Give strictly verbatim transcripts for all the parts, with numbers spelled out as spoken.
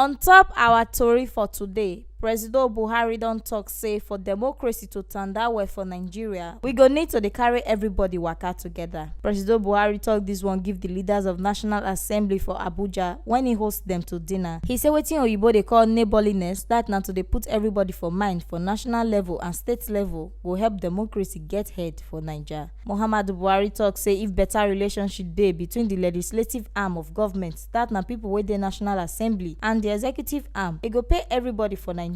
On top our tori for today, Presido Buhari don talk say for democracy to tanda well for Nigeria, we go need to dey carry everybody waka together. Presido Buhari talk this one give the leaders of National Assembly for Abuja when he host them to dinner. He say wetin oyibo dey call neighborliness, that na to dey put everybody for mind for national level and state level go help democracy get head for Naija. Muhammadu Buhari talk say if better relationship dey between the legislative arm of government, that na people wey dey National Assembly, and the executive arm, e go pay everybody for Nigeria.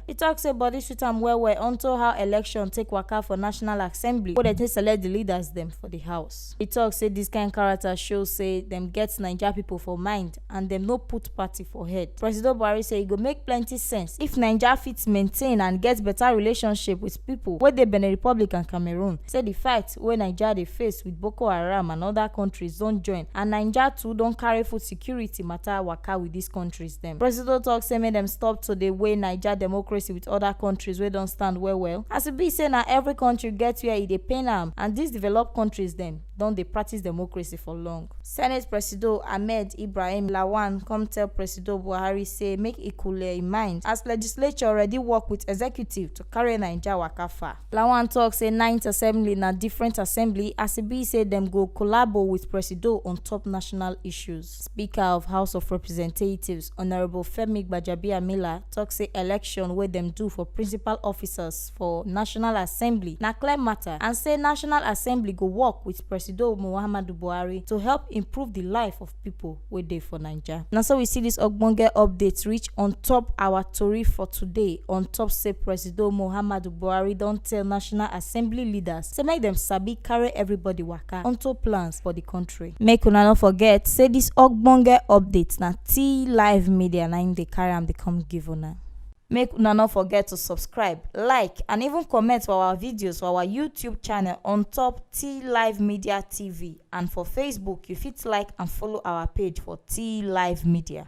He talk say body sweet am well well unto how election take waka for National Assembly wey dem take select the leaders dem for the house. He talk say this kind character show say dem get Naija people for mind and dem no put party for head. Presido Buhari say e go make plenty sense if Naija fit maintain and get better relationship with people wey dey Benin Republic and Cameroon. Say the fight wey Naija dey face with Boko Haram and other countries don join, and Naija too don carry food security matter waka with these countries dem. Presido talk say make dem stop to dey weigh Naija democracy with other countries wey don stand well well, as e be say na every country get where e dey pain am, and these developed countries dem don dey practice democracy for long. Senate Presido Ahmed Ibrahim Lawan come tell Presido Buhari say make e cool im mind as legislature already work with executive to carry Naija waka far. Lawan talk say ninth Assembly na different assembly, as e be say dem go collabo with Presido on top national issues. Speaker of House of Representatives, Honorable Femi Gbajabiamila, talk say election wey dem do for principal officers for National Assembly na clear matter, and say National Assembly go work with Presido Muhammadu Buhari to help improve the life of people wey dey for Naija. Na so we see this ogbonge update reach on top our tori for today, on top say Presido Muhammadu Buhari don tell National Assembly leaders say make dem sabi carry everybody waka onto plans for the country. Make una no forget say this ogbonge update na T Live Media na im dey carry am dey come give una. Make una no forget to subscribe, like, and even comment for our videos for our YouTube channel on top T Live Media T V, and for Facebook you fit like and follow our page for T Live Media.